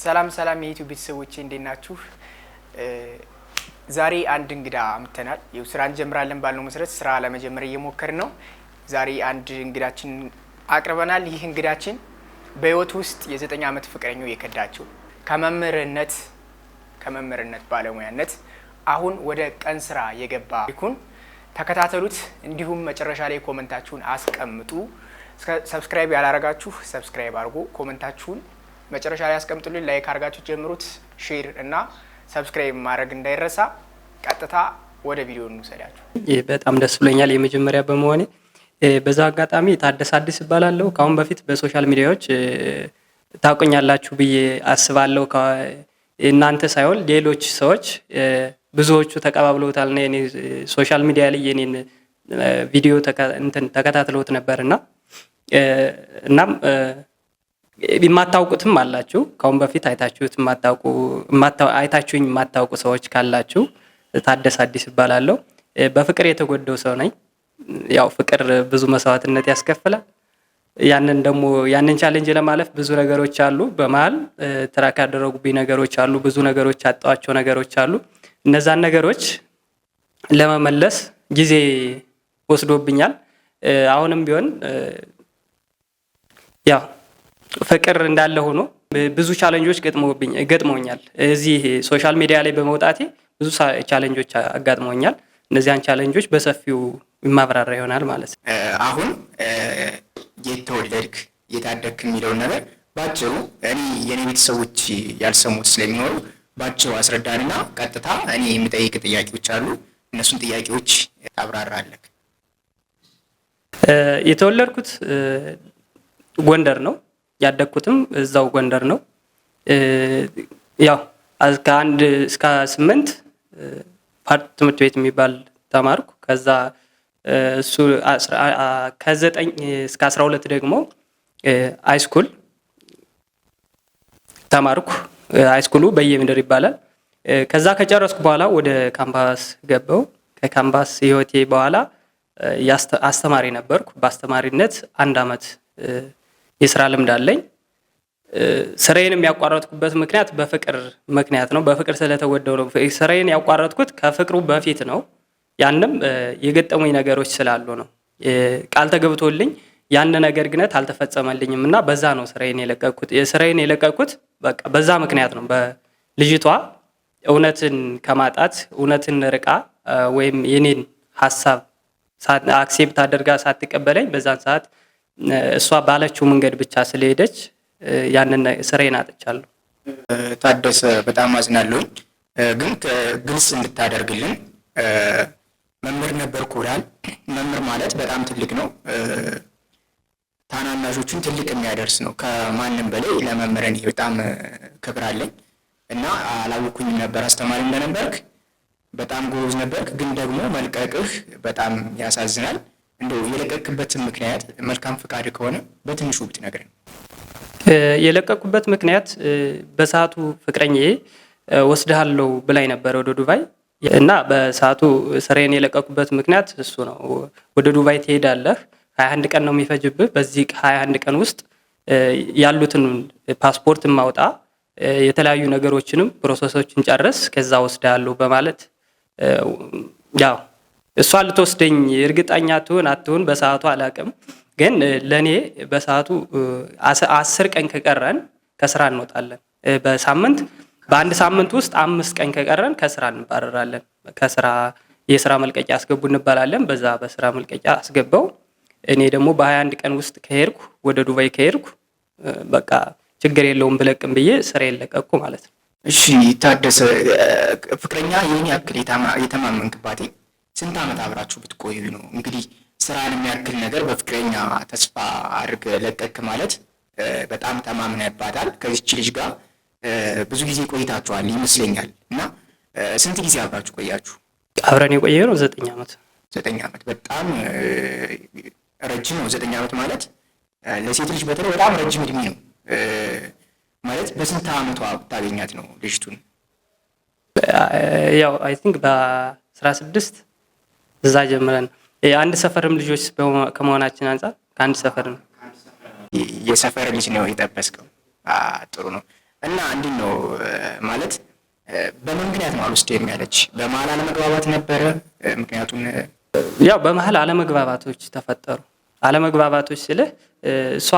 ሰላም ሰላም የዩቲዩብ ቤተሰቦቼ፣ እንዴት ናችሁ? ዛሬ አንድ እንግዳ አምጥተናል። ይኸው ስራ እንጀምራለን ባልነው መሰረት ስራ ለመጀመር እየሞከርን ነው። ዛሬ አንድ እንግዳችን አቅርበናል። ይህ እንግዳችን በህይወት ውስጥ የ9 ዓመት ፍቅረኛው የከዳችው፣ ከመምህርነት ባለሙያነት አሁን ወደ ቀን ስራ የገባ ይኩን ተከታተሉት። እንዲሁም መጨረሻ ላይ comment ኣችሁን አስቀምጡ። Subscribe ያላረጋችሁ subscribe አድርጉ። Comment ኣችሁን መጨረሻ ላይ አስቀምጡልኝ። Like አድርጋችሁ ጀምሩት። Share እና subscribe ማድረግ እንዳይረሳ። ቀጥታ ወደ ቪዲዮ እንውሰዳችሁ። በጣም ደስ ብሎኛል የመጀመሪያ በመሆኔ። በዛ አጋጣሚ ታደሰ አዲስ እባላለሁ። ከአሁን በፊት በ social media ዎች ታውቁኛላችሁ ብዬ አስባለሁ። እናንተ ሳይሆን ሌሎች ሰዎች ብዙዎቹ ተቀባብለውታል እና የኔ social media ላይ የኔን ቪዲዮ እንትን ተከታትለውት ነበር እና እናም የማታውቁትም አላችሁ። ከአሁን በፊት አይታችሁት የማታውቁ፣ አይታችሁኝ የማታውቁ ሰዎች ካላችሁ ታደሰ አዲስ እባላለሁ። በፍቅር የተጎዳው ሰው ነኝ። ያው ፍቅር ብዙ መስዋዕትነት ያስከፍላል። ያንን ደግሞ ያንን challenge ለማለፍ ብዙ ነገሮች አሉ። በመሀል track ያደረጉብኝ ነገሮች አሉ። ብዙ ነገሮች ያጣኋቸው ነገሮች አሉ። እነዛን ነገሮች ለመመለስ ጊዜ ወስዶብኛል። አሁንም ቢሆን ያው ፍቅር እንዳለ ሆኖ ብዙ challenge ኦች ገጥመውኛል። እዚህ social media ላይ በመውጣቴ ብዙ challenge ኦች አጋጥመውኛል። እነዚያን challenge ኦች በሰፊው የማብራራ ይሆናል ማለት ነው። አሁን የት ተወለድክ፣ የት አደግክ የሚለውን ነገር ባጭሩ እኔ የኔ ቤተሰቦች ያልሰሙት ስለሚኖሩ ባጭሩ አስረዳንና ቀጥታ እኔ የምጠይቅ ጥያቄዎች አሉ። እነሱን ጥያቄዎች ታብራራለህ። የተወለድኩት ጎንደር ነው። ያደግኩትም እዛው ጎንደር ነው። ያው ከ1 እስከ 8 ፓርት ትምህርት ቤት የሚባል ተማርኩ። ከዛ እሱ ከ9 እስከ 12 ደግሞ high school ተማርኩ። High school ኡ በየምድር ይባላል። ከዛ ከጨረስኩ በኋላ ወደ ካምፓስ ገባው። ከካምፓስ ህይወቴ በኋላ አስተማሪ ነበርኩ። በአስተማሪነት አንድ አመት የስራ ልምድ አለኝ። ስራዬንም ያቋረጥኩበት ምክንያት በፍቅር ምክንያት ነው። በፍቅር ስለተጎዳው ነው። ስራዬን ያቋረጥኩት ከፍቅሩ በፊት ነው። ያንም የገጠሙኝ ነገሮች ስላሉ ነው። ቃል ተገብቶልኝ ያን ነገር ግን አልተፈጸመልኝም እና በዛ ነው ስራዬን የለቀቅኩት። ስራዬን የለቀቅኩት በቃ በዛ ምክንያት ነው። በልጅቷ እውነትን ከማጣት፣ እውነትን ርቃ ወይም የኔን ሀሳብ accept አድርጋ ሳትቀበለኝ፣ በዛን ሰዓት እሷ ባለችው መንገድ ብቻ ስለሄደች ያንን ስራዬን አጥቻለሁ። ታደሰ፣ በጣም አዝናለሁኝ። ግን ግልጽ እንድታደርግልን፣ መምህር ነበርኩ ብለሃል። መምህር ማለት በጣም ትልቅ ነው። ታናናሾቹን ትልቅ የሚያደርስ ነው። ከማንም በላይ ለመምህር እኔ በጣም ክብር አለኝ እና አላወኩኝም ነበር አስተማሪ እንደነበርክ። በጣም ጎበዝ ነበርክ፣ ግን ደግሞ መልቀቅህ በጣም ያሳዝናል። እንደው የለቀቅክበትን ምክንያት መልካም ፈቃድ ከሆነ በትንሹ ብትነግረን። የለቀቅኩበት ምክንያት በሰዓቱ ፍቅረኛዬ ወስድሃለሁ ብላኝ ነበር ወደ ዱባይ እና በሰዓቱ ስራዬን የለቀቅኩበት ምክንያት እሱ ነው። ወደ ዱባይ ትሄዳለህ፣ 21 ቀን ነው የሚፈጅብህ። በዚህ 21 ቀን ውስጥ ያሉትን ፓስፖርት ማውጣ፣ የተለያዩ ነገሮችንም process ኦችን ጨርስ፣ ከዛ ወስድሃለሁ በማለት፣ ያው እሷ ልትወስደኝ እርግጠኛ ትሁን አትሁን በሰዓቱ አላውቅም፣ ግን ለእኔ በሰዓቱ 10 ቀን ከቀረን ከስራ እንወጣለን። በሳምንት በአንድ ሳምንት ውስጥ 5 ቀን ከቀረን ከስራ እንባረራለን። ከስራ የስራ መልቀቂያ አስገቡ እንባላለን። በዛ በስራ መልቀቂያ አስገባው። እኔ ደግሞ በ21 ቀን ውስጥ ከሄድኩ፣ ወደ ዱባይ ከሄድኩ በቃ ችግር የለውም ብለቅም ብዬ ስራዬን ለቀቅኩ ማለት ነው። እሺ ታደሰ፣ ፍቅረኛ ይህን ያክል የተማመንክባት ስንት ዓመት አብራችሁ ብትቆዩ ነው? እንግዲህ ስራን የሚያክል ነገር በፍቅረኛ ተስፋ አድርገህ ለቀክ ማለት በጣም ተማምነህባታል። ከዚች ልጅ ጋር ብዙ ጊዜ ቆይታችኋል ይመስለኛል። እና ስንት ጊዜ አብራችሁ ቆያችሁ? አብረን የቆየነው 9 ዓመት። 9 ዓመት በጣም ረጅም ነው። 9 ዓመት ማለት ለሴት ልጅ በተለይ በጣም ረጅም እድሜ ነው። ማለት በስንት ዓመቷ ብታገኛት ነው ልጅቱን? ያው I think በ16 እዛ ጀምረን አንድ ሰፈርም ልጆች ከመሆናችን አንጻር ከአንድ ሰፈር ነው። የሰፈር ልጅ ነው የጠበስከው። ጥሩ ነው። እና እንዴት ነው ማለት በምን ምክንያት ነው አልወስድህም ያለች? በመሀል አለመግባባት ነበረ? ምክንያቱን ያው በመሀል አለመግባባቶች ተፈጠሩ። አለመግባባቶች ስልህ እሷ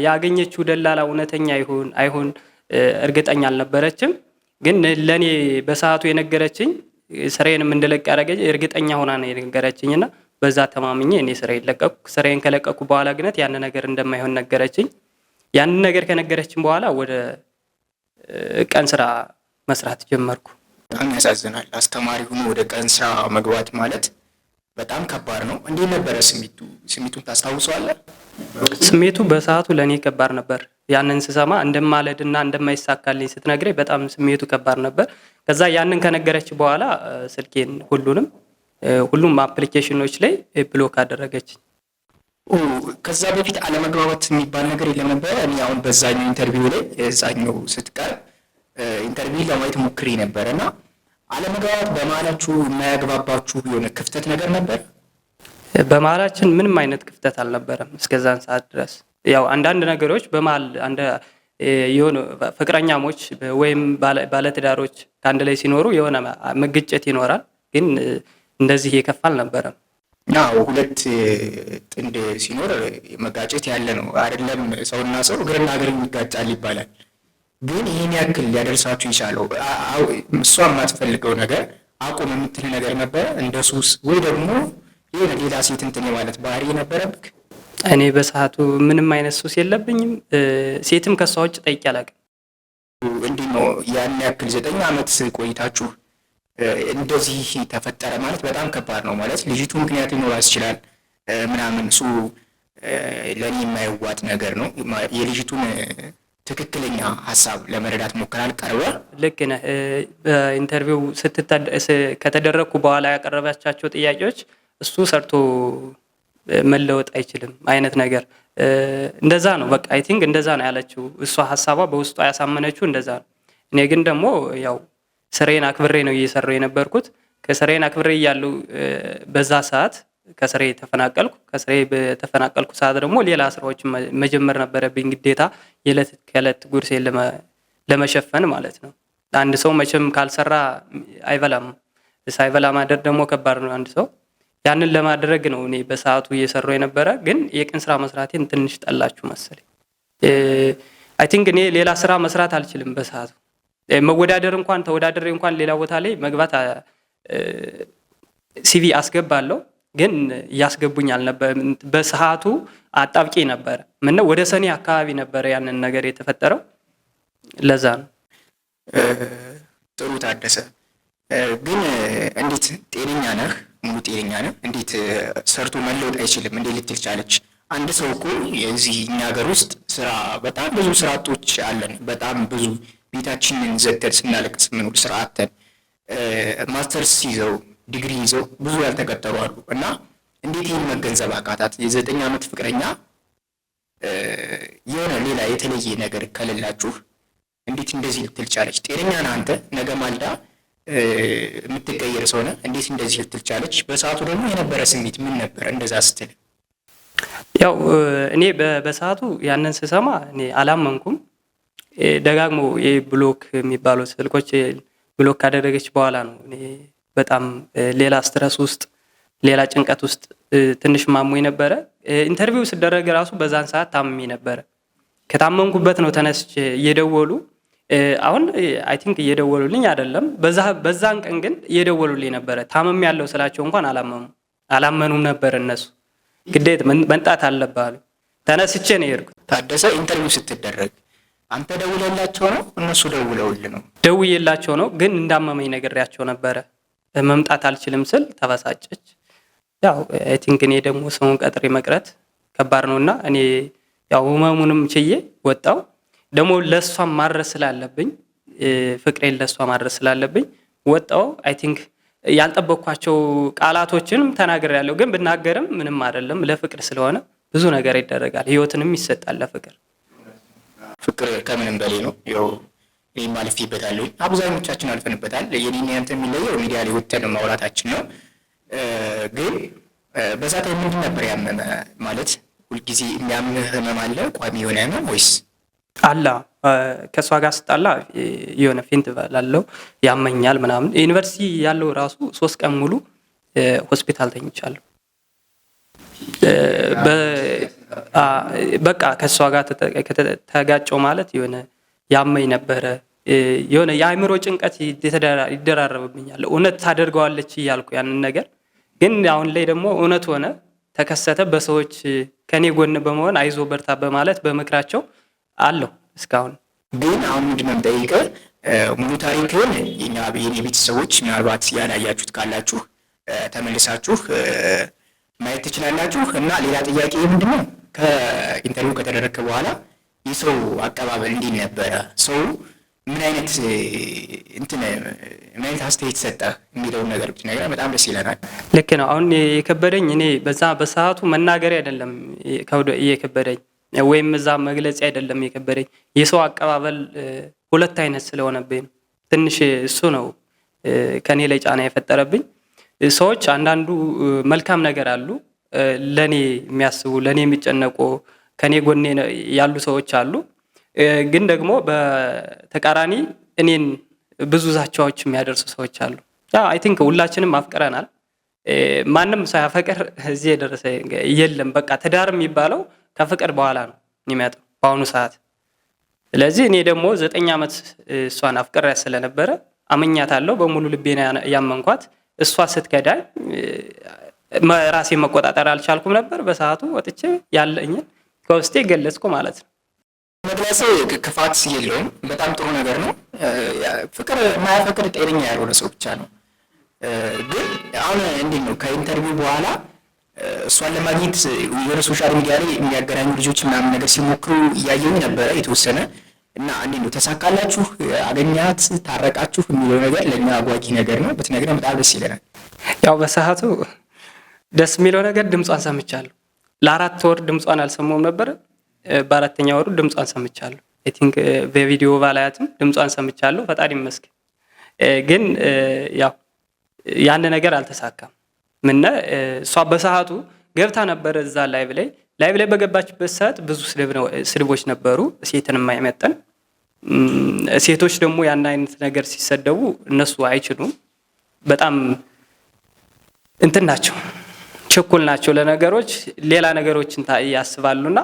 ያገኘችው ደላላ እውነተኛ ይሁን አይሁን እርግጠኛ አልነበረችም። ግን ለእኔ በሰዓቱ የነገረችኝ፣ ስራዬንም እንድለቅ ያደረገኝ እርግጠኛ ሆና ነው የነገረችኝ እና በዛ ተማምኜ እኔ ስራዬን ለቀቅኩ። ስራዬን ከለቀቅኩ በኋላ ግነት ያን ነገር እንደማይሆን ነገረችኝ። ያንን ነገር ከነገረችኝ በኋላ ወደ ቀን ስራ መስራት ጀመርኩ። በጣም ያሳዝናል። አስተማሪ ሆኖ ወደ ቀን ስራ መግባት ማለት በጣም ከባድ ነው። እንዴት ነበረ ስሜቱ? ስሜቱን ታስታውሰዋለህ? ስሜቱ በሰዓቱ ለእኔ ከባድ ነበር። ያንን ስሰማ እንደማለድና እንደማይሳካልኝ ስትነግረኝ በጣም ስሜቱ ከባድ ነበር። ከዛ ያንን ከነገረች በኋላ ስልኬን ሁሉንም ሁሉም application ኖች ላይ block አደረገች። ከዛ በፊት አለመግባባት የሚባል ነገር የለም ነበረ? እኔ አሁን በዛኛው interview ላይ እዛኛው ስትቀርብ interview ለማየት ሞክሬ ነበረ እና አለመግባባት በመሀላችሁ የማያግባባችሁ የሆነ ክፍተት ነገር ነበር? በመሀላችን ምንም አይነት ክፍተት አልነበረም እስከዛን ሰዓት ድረስ። ያው አንዳንድ ነገሮች በመሀል የሆኑ ፍቅረኛሞች ወይም ባለትዳሮች ከአንድ ላይ ሲኖሩ የሆነ ግጭት ይኖራል፣ ግን እንደዚህ የከፋ አልነበረም። አዎ፣ ሁለት ጥንድ ሲኖር መጋጨት ያለ ነው። አይደለም ሰውና ሰው፣ እግርና እግር ይጋጫል ይባላል። ግን ይህን ያክል ሊያደርሳችሁ የቻለው እሷ የማትፈልገው ነገር አቁም የምትል ነገር ነበረ? እንደ ሱስ ወይ ደግሞ የሆነ ሌላ ሴት እንትን የማለት ባህሪ ነበረብክ? እኔ በሰዓቱ ምንም አይነት ሱስ የለብኝም። ሴትም ከሷ ውጭ ጠይቄ አላውቅም። እንዲህ ነው ያን ያክል 9 ዓመት ቆይታችሁ እንደዚህ ተፈጠረ ማለት በጣም ከባድ ነው። ማለት ልጅቱ ምክንያት ሊኖራት ይችላል ምናምን፣ እሱ ለእኔ የማይዋጥ ነገር ነው። የልጅቱን ትክክለኛ ሀሳብ ለመረዳት ሞክራል ቀርበ? ልክ ነህ። በ interview ከተደረግኩ በኋላ ያቀረበቻቸው ጥያቄዎች እሱ ሰርቶ መለወጥ አይችልም አይነት ነገር እንደዛ ነው። በቃ I think እንደዛ ነው ያለችው። እሷ ሀሳቧ በውስጧ ያሳመነችው እንደዛ ነው። እኔ ግን ደግሞ ያው ስራዬን አክብሬ ነው እየሰራሁ የነበርኩት። ከስራዬን አክብሬ እያለሁ በዛ ሰዓት ከስራዬ ተፈናቀልኩ። ከስራዬ በተፈናቀልኩ ሰዓት ደግሞ ሌላ ስራዎችን መጀመር ነበረብኝ ግዴታ፣ የዕለት ከዕለት ጉርሴን ለመሸፈን ማለት ነው። አንድ ሰው መቼም ካልሰራ አይበላም። ሳይበላ ማደር ደግሞ ከባድ ነው። አንድ ሰው ያንን ለማድረግ ነው እኔ በሰዓቱ እየሰራሁ የነበረ። ግን የቀን ስራ መስራቴን ትንሽ ጠላችሁ መሰለኝ። I think እኔ ሌላ ስራ መስራት አልችልም በሰዓቱ። መወዳደር እንኳን ተወዳድሬ እንኳን ሌላ ቦታ ላይ መግባት CV አስገባለሁ፣ ግን እያስገቡኝ አልነበረ። በሰዓቱ አጣብቂ ነበረ። ምነው ወደ ሰኔ አካባቢ ነበረ ያንን ነገር የተፈጠረው። ለዛ ነው። ጥሩ ታደሰ፣ ግን እንዴት ጤነኛ ነህ? ሙሉ ጤነኛ ነህ? እንዴት ሰርቶ መለወጥ አይችልም እንዴት ልትል ቻለች? አንድ ሰው እኮ የዚህ እኛ ሀገር ውስጥ ስራ በጣም ብዙ ስራ አጦች አለን። በጣም ብዙ ቤታችንን ዘግተን ስናለቅስ የምንውል ስራ አጥተን፣ ማስተርስ ይዘው ዲግሪ ይዘው ብዙ ያልተቀጠሩ አሉ። እና እንዴት ይህን መገንዘብ አቃታት? የ9 ዓመት ፍቅረኛ የሆነ ሌላ የተለየ ነገር ከሌላችሁ እንዴት እንደዚህ ልትል ቻለች? ጤነኛ ነህ አንተ፣ ነገ ማልዳ የምትቀየር ሰው ነህ። እንዴት እንደዚህ ልትል ቻለች? በሰዓቱ ደግሞ የነበረ ስሜት ምን ነበር እንደዛ ስትል? ያው እኔ በሰዓቱ ያንን ስሰማ እኔ አላመንኩም። ደጋግሞ block የሚባሉ ስልኮች block ካደረገች በኋላ ነው እኔ በጣም ሌላ stress ውስጥ፣ ሌላ ጭንቀት ውስጥ ትንሽ ማሞኝ ነበረ። Interview ስደረግ ራሱ በዛን ሰዓት ታምሜ ነበረ። ከታመምኩበት ነው ተነስቼ እየደወሉ፣ አሁን I think እየደወሉልኝ አይደለም። በዛን ቀን ግን እየደወሉልኝ ነበረ። ታምሜያለሁ ስላቸው እንኳን አላመኑም ነበር እነሱ። ግዴታ መምጣት አለብህ አሉ። ተነስቼ ነው የሄድኩት። ታደሰ፣ interview ስትደረግ አንተ ደውለላቸው ነው እነሱ ደውለውልህ ነው? ደውዬላቸው ነው፣ ግን እንዳመመኝ ነግሬያቸው ነበረ። መምጣት አልችልም ስል ተበሳጨች። ያው I think እኔ ደግሞ ሰውን ቀጥሬ መቅረት ከባድ ነውና እኔ ያው ህመሙንም ችዬ ወጣው። ደግሞ ለእሷም ማድረስ ስላለብኝ፣ ፍቅሬን ለእሷ ማድረስ ስላለብኝ ወጣው። I think ያልጠበቅኳቸው ቃላቶችንም ተናግሬያለሁ። ግን ብናገርም ምንም አይደለም። ለፍቅር ስለሆነ ብዙ ነገር ይደረጋል። ህይወትንም ይሰጣል ለፍቅር። ፍቅር ከምንም በላይ ነው። ያው እኔም አልፌበታለሁ። አብዛኞቻችን አልፈንበታል። የኔና ያንተ የሚለየው ሚዲያ ላይ ወጥተን ማውራታችን ነው። ግን በዛ time ምንድን ነበር ያመመ? ማለት ሁልጊዜ የሚያምህ ህመም አለ? ቋሚ የሆነ ህመም ወይስ? አላ ከእሷ ጋር ስጣላ የሆነ faint እበላለሁ፣ ያመኛል ምናምን። ዩኒቨርሲቲ ያለው ራሱ 3 ቀን ሙሉ ሆስፒታል ተኝቻለሁ። በቃ ከእሷ ጋር ተጋጨው ማለት የሆነ ያመኝ ነበረ። የሆነ የአእምሮ ጭንቀት ይደራረብብኛል። እውነት ታደርገዋለች እያልኩ ያንን ነገር ግን አሁን ላይ ደግሞ እውነት ሆነ ተከሰተ። በሰዎች ከኔ ጎን በመሆን አይዞ በርታ በማለት በምክራቸው አለው እስካሁን። ግን አሁን ምንድነው የምጠይቅህ፣ ሙሉ ታሪክህን የኛ የኔ ቤተሰቦች ምናልባት ያላያችሁት ካላችሁ ተመልሳችሁ ማየት ትችላላችሁ። እና ሌላ ጥያቄ ምንድነው፣ ከ interview ከተደረግክ በኋላ የሰው አቀባበል እንዴት ነበረ? ሰው ምን አይነት እንትን ምን አይነት አስተያየት ሰጠህ የሚለውን ነገር ብትነግረን በጣም ደስ ይለናል። ልክ ነው። አሁን የከበደኝ እኔ በዛ በሰዓቱ መናገሬ አይደለም የከበደኝ ወይም እዛ መግለጽ አይደለም የከበደኝ፣ የሰው አቀባበል ሁለት አይነት ስለሆነብኝ ነው። ትንሽ እሱ ነው ከኔ ላይ ጫና የፈጠረብኝ። ሰዎች አንዳንዱ መልካም ነገር አሉ፣ ለኔ የሚያስቡ፣ ለኔ የሚጨነቁ፣ ከኔ ጎኔ ያሉ ሰዎች አሉ። ግን ደግሞ በተቃራኒ እኔን ብዙ ዛቻዎች የሚያደርሱ ሰዎች አሉ። I think ሁላችንም አፍቅረናል። ማንም ሳያፈቅር እዚህ የደረሰ የለም። በቃ ትዳር የሚባለው ከፍቅር በኋላ ነው የሚመጣው በአሁኑ ሰዓት። ስለዚህ እኔ ደግሞ 9 ዓመት እሷን አፍቅሬያት ስለነበረ አመኛታለሁ። በሙሉ ልቤ ያመንኳት። እሷ ስትከዳኝ ራሴን መቆጣጠር አልቻልኩም ነበር። በሰዓቱ ወጥቼ ያለኝን ከውስጤ ገለጽኩ ማለት ነው። መግለጽ ክፋት የለውም። በጣም ጥሩ ነገር ነው። ፍቅር የማያፈቅር ጤነኛ ያልሆነ ሰው ብቻ ነው። ግን አሁን እንዴት ነው ከ interview በኋላ እሷን ለማግኘት የሆነ social media ላይ የሚያገናኙ ልጆች ምናምን ነገር ሲሞክሩ እያየሁኝ ነበረ የተወሰነ። እና እንዴት ነው ተሳካላችሁ? አገኛት? ታረቃችሁ? የሚለው ነገር ለእኛ አጓጊ ነገር ነው። ብትነግረን በጣም ደስ ይለናል። ያው በሰዓቱ ደስ የሚለው ነገር ድምጿን ሰምቻለሁ። ለ4 ወር ድምጿን አልሰማሁም ነበር። በአራተኛ ወሩ ድምጿን ሰምቻለሁ። I think በቪዲዮ ባላያትም ድምጿን ሰምቻለሁ። ፈጣሪ ይመስገን። ግን ያው ያን ነገር አልተሳካም። ምነ እሷ በሰዓቱ ገብታ ነበረ እዛ live ላይ በገባችበት ሰዓት ብዙ ስድቦች ነበሩ፣ ሴትን የማይመጥን። ሴቶች ደግሞ ያን አይነት ነገር ሲሰደቡ እነሱ አይችሉም። በጣም እንትን ናቸው፣ ችኩል ናቸው ለነገሮች፣ ሌላ ነገሮችን ያስባሉና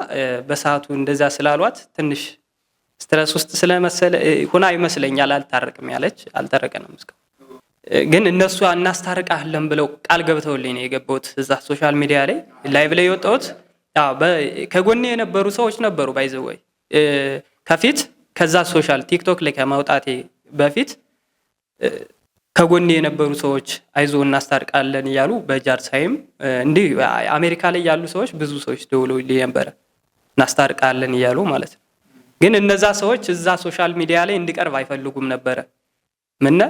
በሰዓቱ እንደዛ ስላሏት ትንሽ stress ውስጥ ስለመሰለ ሁና ይመስለኛል አልታረቅም ያለች። አልታረቀንም እስካሁን። ግን እነሱ እናስታርቃለን ብለው ቃል ገብተውልኝ ነው የገባሁት እዛ social media ላይ live ላይ የወጣሁት። ከጎኔ የነበሩ ሰዎች ነበሩ by the way ከፊት ከዛ social ቲክቶክ ላይ ከማውጣቴ በፊት ከጎኔ የነበሩ ሰዎች አይዞ እናስታርቃለን እያሉ በጃርሳይም እንዲህ አሜሪካ ላይ ያሉ ሰዎች ብዙ ሰዎች ደውለውልኝ ነበረ እናስታርቃለን እያሉ ማለት ነው። ግን እነዛ ሰዎች እዛ social media ላይ እንዲቀርብ አይፈልጉም ነበረ። ምነ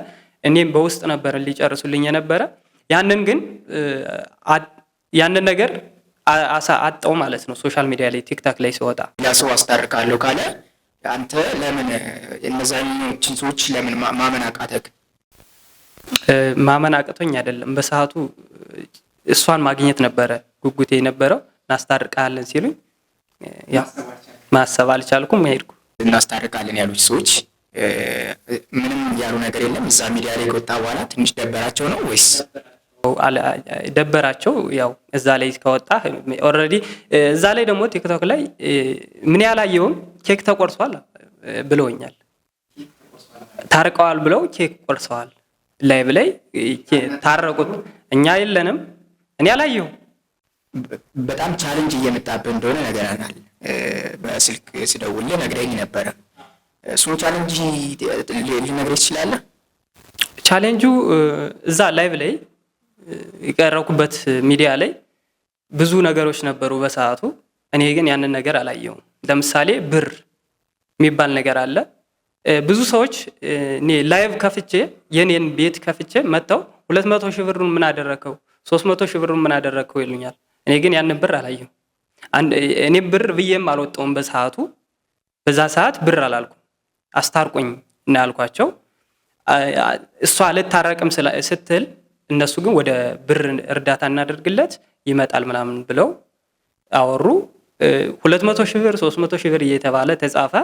እኔም በውስጥ ነበር ሊጨርሱልኝ የነበረ። ያንን ግን ያንን ነገር አጣው ማለት ነው። Social media ላይ ቲክቶክ ላይ ሲወጣ ያ ሰው አስታርቃለሁ ካለ አንተ ለምን እነዛኞችን ሰዎች ለምን ማመን አቃተክ? ማመን አቅቶኝ አይደለም። በሰዓቱ እሷን ማግኘት ነበረ ጉጉቴ የነበረው። እናስታርቃለን ሲሉኝ ያው ማሰብ አልቻልኩም፣ ሄድኩ። እናስታርቃለን ያሉት ሰዎች ምንም ያሉ ነገር የለም። እዛ ሚዲያ ላይ ከወጣ በኋላ ትንሽ ደበራቸው ነው ወይስ? ደበራቸው። ያው እዛ ላይ ከወጣ already እዛ ላይ ደግሞ ቲክቶክ ላይ ምን ያላየውም ኬክ ተቆርሷል ብለውኛል። ታርቀዋል ብለው ኬክ ቆርሰዋል። Live ላይ ታረቁት። እኛ የለንም፣ እኔ አላየሁም። በጣም challenge እየመጣብህ እንደሆነ ነገረናል። በስልክ ስደውልልህ ነግረኝ ነበረ። እሱን challenge ልነግረኝ ትችላለህ? ቻሌንጁ እዛ live ላይ የቀረብኩበት ሚዲያ ላይ ብዙ ነገሮች ነበሩ በሰዓቱ። እኔ ግን ያንን ነገር አላየሁም። ለምሳሌ ብር የሚባል ነገር አለ። ብዙ ሰዎች እኔ live ከፍቼ የኔን ቤት ከፍቼ መጥተው 200,000 ብሩን ምን አደረከው፣ 300,000 ብሩን ምን አደረከው ይሉኛል። እኔ ግን ያንን ብር አላየሁም። እኔ ብር ብዬም አልወጣሁም በሰዓቱ። በዛ ሰዓት ብር አላልኩም። አስታርቆኝ እና ያልኳቸው። እሷ አልታረቅም ስትል እነሱ ግን ወደ ብር እርዳታ እናደርግለት ይመጣል ምናምን ብለው አወሩ። 200,000 ብር፣ 300,000 ብር እየተባለ ተጻፈ።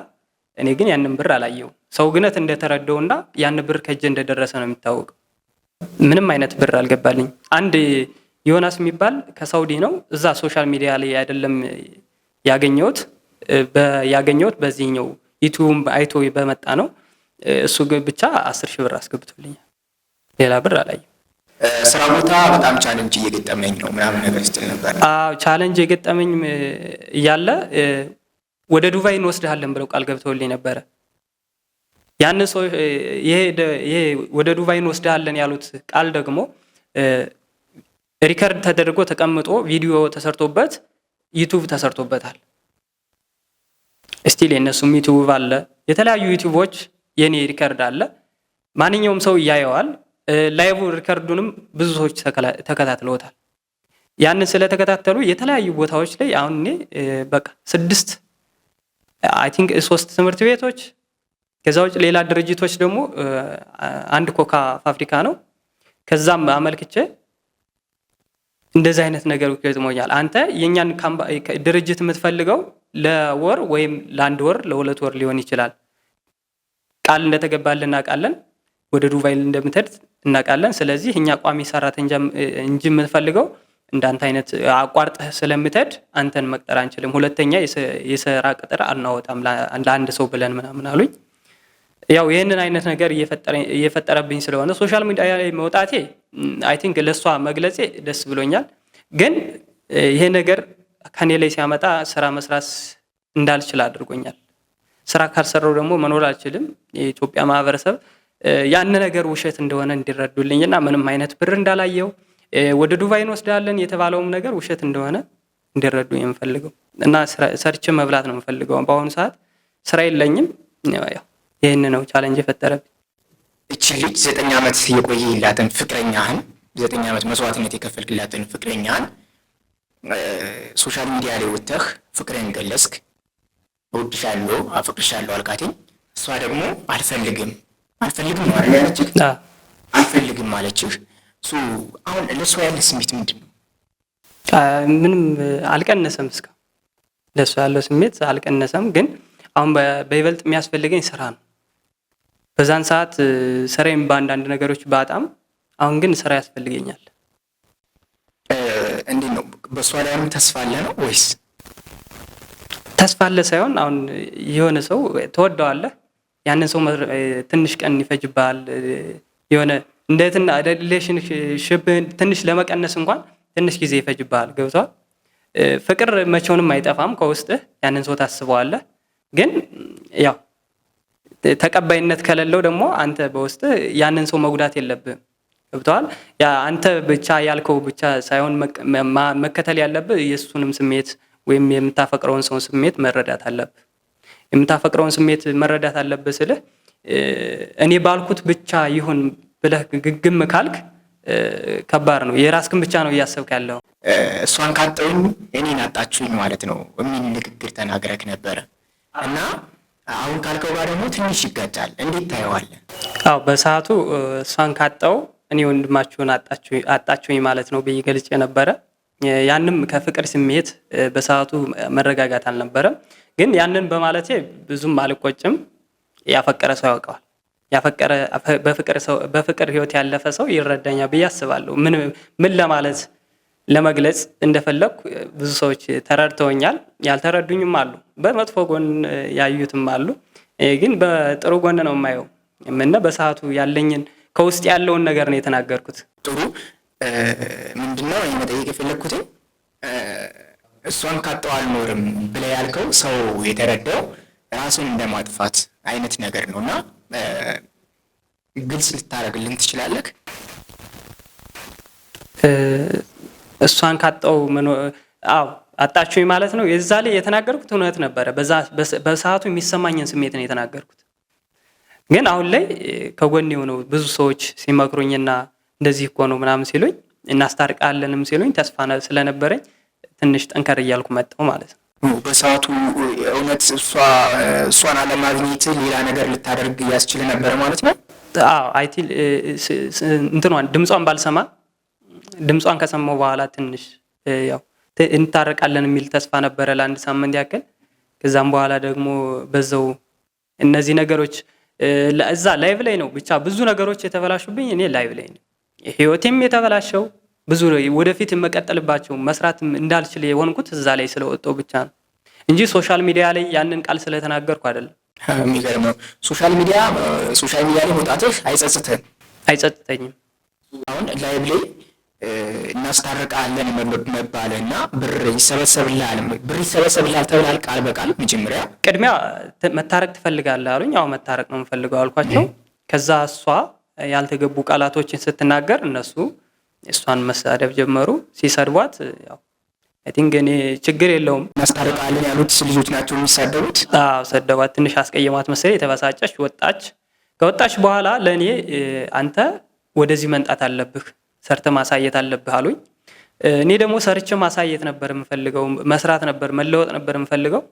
እኔ ግን ያንን ብር አላየው። ሰው ግነት እንደተረዳውና ያን ብር ከእጄ እንደደረሰ ነው የሚታወቀው። ምንም አይነት ብር አልገባልኝ። አንድ ዮናስ የሚባል ከሳውዲ ነው። እዛ social media ላይ አይደለም ያገኘሁት፣ ያገኘሁት በዚህኛው ዩቲዩብ አይቶ በመጣ ነው። እሱ ግን ብቻ 10,000 ብር አስገብቶልኛል። ሌላ ብር አላየሁም። ስራ ቦታ በጣም challenge እየገጠመኝ ነው ምናምን ነገር ስትል ነበር። አዎ፣ challenge የገጠመኝ እያለ ወደ ዱባይ እንወስድሃለን ብለው ቃል ገብተውልኝ ነበረ። ያን ሰው ይሄ ወደ ዱባይ እንወስድሃለን ያሉት ቃል ደግሞ record ተደርጎ ተቀምጦ ቪዲዮ ተሰርቶበት ዩቲዩብ ተሰርቶበታል። Still የእነሱም ዩቲዩብ አለ፣ የተለያዩ ዩቲዩቦች የኔ record አለ። ማንኛውም ሰው ያየዋል። Live record ኡንም ብዙ ሰዎች ተከታትለውታል። ያንን ስለተከታተሉ የተለያዩ ቦታዎች ላይ አሁን እኔ በቃ 6፣ I think 3 ትምህርት ቤቶች፣ ከዛ ውጭ ሌላ ድርጅቶች ደግሞ አንድ ኮካ ፋብሪካ ነው። ከዛም አመልክቼ እንደዚህ አይነት ነገር ገጥሞኛል። አንተ የኛን ድርጅት የምትፈልገው ለወር ወይም ለአንድ ወር፣ ለ2 ወር ሊሆን ይችላል። ቃል እንደተገባልን እናውቃለን። ወደ ዱባይ እንደምትሄድ እናውቃለን። ስለዚህ እኛ ቋሚ ሰራተኛ እንጂ የምንፈልገው እንዳንተ አይነት አቋርጠህ ስለምትሄድ አንተን መቅጠር አንችልም። ሁለተኛ የስራ ቅጥር አናወጣም ለአንድ ሰው ብለን ምናምን አሉኝ። ያው ይህንን አይነት ነገር እየፈጠረብኝ ስለሆነ social media ላይ መውጣቴ I think ለእሷ መግለጼ ደስ ብሎኛል። ግን ይሄ ነገር ከኔ ላይ ሲያመጣ ስራ መስራት እንዳልችል አድርጎኛል። ስራ ካልሰራው ደግሞ መኖር አልችልም። የኢትዮጵያ ማህበረሰብ ያን ነገር ውሸት እንደሆነ እንዲረዱልኝና ምንም አይነት ብር እንዳላየው፣ ወደ ዱባይ እንወስዳለን የተባለውም ነገር ውሸት እንደሆነ እንዲረዱ የምፈልገው እና ሰርቼ መብላት ነው የምፈልገው። በአሁኑ ሰዓት ስራ የለኝም። ያው ይህን ነው challenge የፈጠረብኝ። እቺ ልጅ 9 ዓመት የቆየላትን ፍቅረኛህን፣ 9 ዓመት መስዋዕትነት የከፈልክላትን ፍቅረኛህን social media ላይ ወጥተህ ፍቅርህን ገለጽክ። እወድሻለሁ፣ አፈቅርሻለሁ አልካትኝ። እሷ ደግሞ አልፈልግም፣ አልፈልግም ነው አይደል ያለችህ? አልፈልግም አለችህ። አሁን ለእሷ ያለ ስሜት ምንድን ነው? ምንም አልቀነሰም። እስካሁን ለእሷ ያለው ስሜት አልቀነሰም። ግን አሁን በይበልጥ የሚያስፈልገኝ ስራ ነው። በዛን ሰዓት ስራዬን በአንዳንድ ነገሮች ባጣም አሁን ግን ስራ ያስፈልገኛል። እንዴት ነው፣ በእሷ ላይ አሁንም ተስፋ አለ ነው ወይስ? ተስፋ አለ ሳይሆን አሁን የሆነ ሰው ትወደዋለህ፣ ያንን ሰው ትንሽ ቀን ይፈጅብሃል። የሆነ እንደትና relationship ትንሽ ለመቀነስ እንኳን ትንሽ ጊዜ ይፈጅብሃል። ገብቶሃል? ፍቅር መቼውንም አይጠፋም ከውስጥህ፣ ያንን ሰው ታስበዋለህ። ግን ያው ተቀባይነት ከሌለው ደግሞ አንተ በውስጥህ ያንን ሰው መጉዳት የለብህም። ገብቶሃል? ያ አንተ ብቻ ያልከው ብቻ ሳይሆን መከተል ያለብህ የእሱንም ስሜት ወይም የምታፈቅረውን ሰው ስሜት መረዳት አለብህ። የምታፈቅረውን ስሜት መረዳት አለብህ ስልህ እኔ ባልኩት ብቻ ይሁን ብለህ ግግም ካልክ ከባድ ነው። የራስክን ብቻ ነው እያሰብክ ያለው። እሷን ካጣሁኝ እኔን አጣችሁኝ ማለት ነው የሚል ንግግር ተናግረክ ነበረ እና አሁን ካልከው ጋር ደግሞ ትንሽ ይጋጫል። እንዴት ታየዋለህ? አዎ፣ በሰዓቱ እሷን ካጣው እኔ ወንድማችሁን አጣችሁኝ ማለት ነው ብዬ ገልጬ ነበረ። ያንም ከፍቅር ስሜት በሰዓቱ መረጋጋት አልነበረም። ግን ያንን በማለቴ ብዙም አልቆጭም። ያፈቀረ ሰው ያውቀዋል። ያፈቀረ፣ በፍቅር ህይወት ያለፈ ሰው ይረዳኛል ብዬ አስባለሁ። ምን ምን ለማለት ለመግለጽ እንደፈለግኩ ብዙ ሰዎች ተረድተውኛል። ያልተረዱኝም አሉ፣ በመጥፎ ጎን ያዩትም አሉ። ግን በጥሩ ጎን ነው የማየው እና በሰዓቱ ያለኝን ከውስጥ ያለውን ነገር ነው የተናገርኩት። ጥሩ፣ ምንድነው እኔ መጠየቅ የፈለግኩትኝ፣ እሷን ካጣሁ አልኖርም ብለህ ያልከው ሰው የተረዳው ራሱን እንደማጥፋት አይነት ነገር ነው እና ግልጽ ልታደርግልን ትችላለህ? እሷን ካጣው አዎ አጣችሁኝ ማለት ነው። የዛ ላይ የተናገርኩት እውነት ነበረ። በሰዓቱ የሚሰማኝን ስሜት ነው የተናገርኩት። ግን አሁን ላይ ከጎን የሆነው ብዙ ሰዎች ሲመክሩኝና እንደዚህ እኮ ነው ምናምን ሲሉኝ፣ እናስታርቃለንም ሲሉኝ ተስፋ ስለነበረኝ ትንሽ ጠንከር እያልኩ መጣሁ ማለት ነው። በሰዓቱ እውነት እሷን አለማግኘት ሌላ ነገር ልታደርግ ያስችል ነበር ማለት ነው? አዎ፣ I think እንትኗን ድምጿን ባልሰማ፣ ድምጿን ከሰማሁ በኋላ ትንሽ ያው እንታረቃለን የሚል ተስፋ ነበረ ለአንድ ሳምንት ያክል። ከዛም በኋላ ደግሞ በዛው እነዚህ ነገሮች እዛ live ላይ ነው ብቻ ብዙ ነገሮች የተበላሹብኝ እኔ live ላይ ነው። ህይወቴም የተበላሸው ብዙ ወደፊት የመቀጠልባቸው መስራት እንዳልችል የሆንኩት እዛ ላይ ስለወጣው ብቻ ነው እንጂ social media ላይ ያንን ቃል ስለተናገርኩ አይደለም። የሚገርመው social media ላይ መውጣትህ አይጸጽትህም? አይጸጽተኝም። አሁን live ላይ እናስታርቃለን መባልህ እና ብር ይሰበሰብልሃል ብር ይሰበሰብልሃል ተብለሃል ቃል በቃል መጀመሪያ። ቅድሚያ መታረቅ ትፈልጋለህ አሉኝ። አዎ መታረቅ ነው የምፈልገው አልኳቸው። ከዛ እሷ ያልተገቡ ቃላቶችን ስትናገር እነሱ እሷን መሳደብ ጀመሩ። ሲሰድቧት ያው I think እኔ ችግር የለውም። እናስታርቃለን ያሉት ልጆች ናቸው የሚሳደቡት። አዎ ሰደቧት። ትንሽ አስቀየሟት መሰለኝ። የተበሳጨች ወጣች። ከወጣች በኋላ ለእኔ አንተ ወደዚህ መምጣት አለብህ፣ ሰርተህ ማሳየት አለብህ አሉኝ። እኔ ደግሞ ሰርቼ ማሳየት ነበር የምፈልገው፣ መስራት ነበር፣ መለወጥ ነበር የምፈልገው።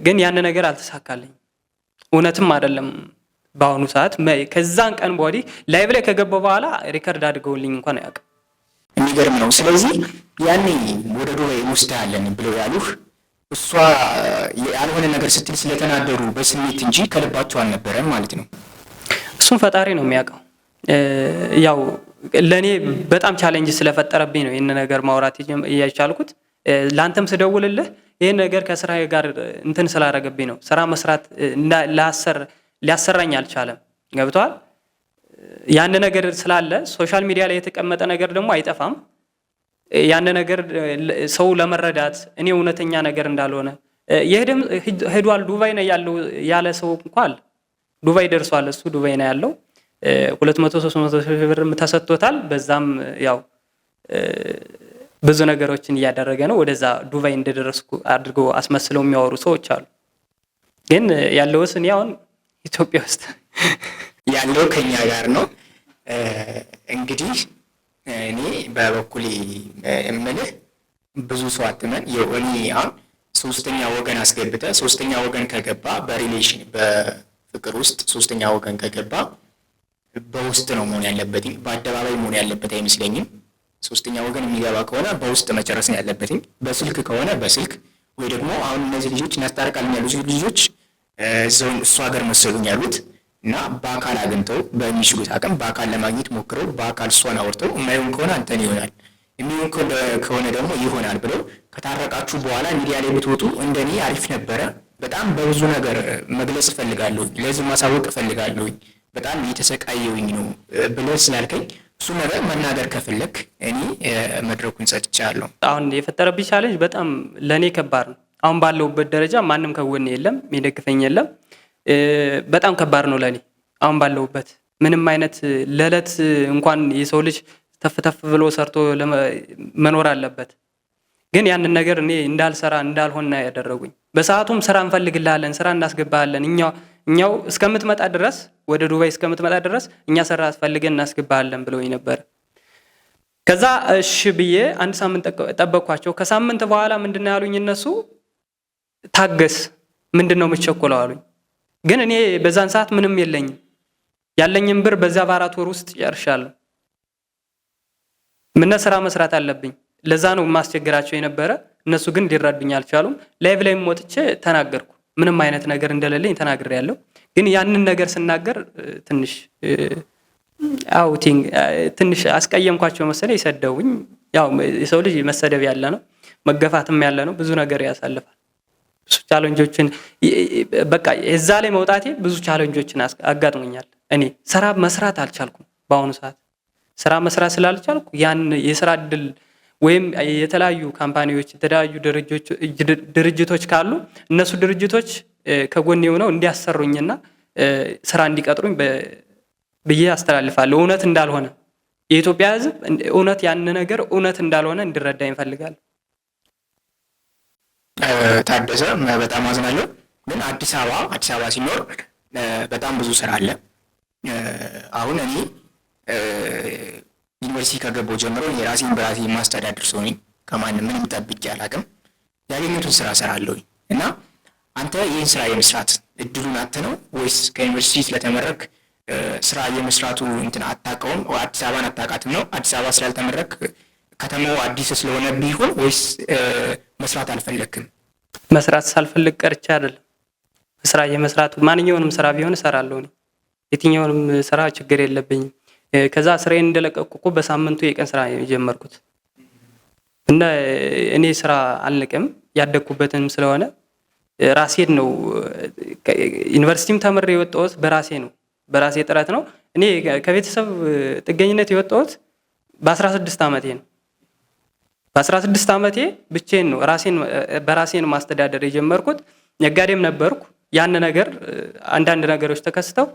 ግን ያን ነገር አልተሳካልኝ። እውነትም አይደለም በአሁኑ ሰዓት ከዛን ቀን ወዲህ live ላይ ከገባሁ በኋላ record አድርገውልኝ እንኳን አያውቅም። የሚገርም ነው። ስለዚህ ያኔ ወደ ዱባይ እንወስድሃለን ብለው ያሉህ እሷ ያልሆነ ነገር ስትል ስለተናደዱ በስሜት እንጂ ከልባቸው አልነበረም ማለት ነው። እሱም ፈጣሪ ነው የሚያውቀው። ያው ለእኔ በጣም challenge ስለፈጠረብኝ ነው ይህን ነገር ማውራት የቻልኩት። ለአንተም ስደውልልህ ይህን ነገር ከስራ ጋር እንትን ስላደረገብኝ ነው። ስራ መስራት ሊያሰራኝ አልቻለም። ገብቶሃል? ያን ነገር ስላለ social media ላይ የተቀመጠ ነገር ደግሞ አይጠፋም። ያን ነገር ሰው ለመረዳት እኔ እውነተኛ ነገር እንዳልሆነ የሄደም ሄዷል። ዱባይ ነው ያለው ያለ ሰው እንኳን ዱባይ ደርሷል። እሱ ዱባይ ነው ያለው። 200 300 ሺህ ብር ተሰጥቶታል። በዛም ያው ብዙ ነገሮችን እያደረገ ነው። ወደዛ ዱባይ እንደደረስኩ አድርገው አስመስለው የሚያወሩ ሰዎች አሉ። ግን ያለውስ እኔ አሁን ኢትዮጵያ ውስጥ ያለው ከኛ ጋር ነው። እንግዲህ እኔ በበኩሌ እምልህ ብዙ ሰው አትመን። እኔ አሁን ሶስተኛ ወገን አስገብተህ ሶስተኛ ወገን ከገባ በ relation በፍቅር ውስጥ ሶስተኛ ወገን ከገባ በውስጥ ነው መሆን ያለበት፣ በአደባባይ መሆን ያለበት አይመስለኝም። ሶስተኛ ወገን የሚገባ ከሆነ በውስጥ መጨረስ ነው ያለበትኝ። በስልክ ከሆነ በስልክ ወይ ደግሞ አሁን እነዚህ ልጆች እናስታርቃለን ያሉት ልጆች እዛው እሱ ሀገር መሰሉኝ ያሉት እና በአካል አግኝተው በሚችሉት አቅም በአካል ለማግኘት ሞክረው በአካል እሷን አውርተው የማይሆን ከሆነ አንተን ይሆናል የሚሆን ከሆነ ደግሞ ይሆናል ብለው ከታረቃችሁ በኋላ ሚዲያ ላይ ብትወጡ እንደኔ አሪፍ ነበረ። በጣም በብዙ ነገር መግለጽ እፈልጋለሁ፣ ለህዝብ ማሳወቅ እፈልጋለሁኝ፣ በጣም እየተሰቃየሁኝ ነው ብለህ ስላልከኝ እሱ ነገር መናገር ከፈለክ እኔ መድረኩን ሰጥቻለሁ። አሁን የፈጠረብኝ challenge በጣም ለእኔ ከባድ ነው። አሁን ባለሁበት ደረጃ ማንም ከጎኔ የለም፣ የሚደግፈኝ የለም። በጣም ከባድ ነው ለእኔ አሁን ባለሁበት ምንም አይነት ለዕለት እንኳን የሰው ልጅ ተፍ ተፍ ብሎ ሰርቶ መኖር አለበት። ግን ያንን ነገር እኔ እንዳልሰራ እንዳልሆን ያደረጉኝ። በሰዓቱም ስራ እንፈልግልሃለን፣ ስራ እናስገባሃለን፣ እኛው እስከምትመጣ ድረስ ወደ ዱባይ እስከምትመጣ ድረስ እኛ ስራ ፈልገን እናስገባሃለን ብለውኝ ነበር። ከዛ እሺ ብዬ አንድ ሳምንት ጠበቅኳቸው። ከሳምንት በኋላ ምንድነው ያሉኝ እነሱ ታገስ፣ ምንድነው የምትቸኩለው አሉኝ። ግን እኔ በዛን ሰዓት ምንም የለኝም። ያለኝም ብር በዛ በ4 ወር ውስጥ ጨርሻለሁ። ምነ ስራ መስራት አለብኝ። ለዛ ነው የማስቸግራቸው የነበረ። እነሱ ግን ሊረዱኝ አልቻሉም። live ላይም ወጥቼ ተናገርኩ። ምንም አይነት ነገር እንደሌለኝ ተናግሬያለሁ። ግን ያንን ነገር ስናገር ትንሽ outing ትንሽ አስቀየምኳቸው መሰለኝ፣ ሰደቡኝ። ያው የሰው ልጅ መሰደብ ያለ ነው፣ መገፋትም ያለ ነው። ብዙ ነገር ያሳልፋል። ብዙ challenge ኦችን በቃ እዛ ላይ መውጣቴ ብዙ challenge ኦችን አጋጥሞኛል። እኔ ስራ መስራት አልቻልኩም። በአሁኑ ሰዓት ስራ መስራት ስላልቻልኩ ያን የስራ እድል ወይም የተለያዩ company ዎች የተለያዩ ድርጅቶች ካሉ እነሱ ድርጅቶች ከጎኔ ሆነው እንዲያሰሩኝና ስራ እንዲቀጥሩኝ ብዬ አስተላልፋለሁ። እውነት እንዳልሆነ የኢትዮጵያ ሕዝብ እውነት ያን ነገር እውነት እንዳልሆነ እንዲረዳ እፈልጋለሁ። ታደሰ በጣም አዝናለሁ። ግን አዲስ አበባ ሲኖር በጣም ብዙ ስራ አለ። አሁን እኔ ዩኒቨርሲቲ ከገባሁ ጀምሮ የራሴን በራሴ የማስተዳድር ሰው ነኝ። ከማንም ምንም ጠብቄ አላውቅም። ያገኘሁትን ስራ እሰራለሁኝ እና አንተ ይህን ስራ የመስራት እድሉን አጥተህ ነው ወይስ ከዩኒቨርሲቲ ስለተመረክ ስራ የመስራቱ እንትን አታውቀውም? አዲስ አበባን አታውቃትም ነው? አዲስ አበባ ስላልተመረክ ከተማው አዲስ ስለሆነ ቢሆን ወይስ መስራት አልፈለክም? መስራት ሳልፈልግ ቀርቼ አይደለም። ስራ የመስራት ማንኛውንም ስራ ቢሆን እሰራለሁ። እኔ የትኛውንም ስራ ችግር የለብኝም። ከዛ ስራዬን እንደለቀቅኩ እኮ በሳምንቱ የቀን ስራ የጀመርኩት እና እኔ ስራ አልንቅም። ያደግኩበትንም ስለሆነ ራሴን ነው። ዩኒቨርሲቲም ተምሬ የወጣሁት በራሴ ነው፣ በራሴ ጥረት ነው። እኔ ከቤተሰብ ጥገኝነት የወጣሁት በ16 ዓመቴ ነው። በ16 ዓመቴ ብቻዬን ነው ራሴን በራሴ ነው ማስተዳደር የጀመርኩት። ነጋዴም ነበርኩ። ያን ነገር አንዳንድ ነገሮች ተከስተው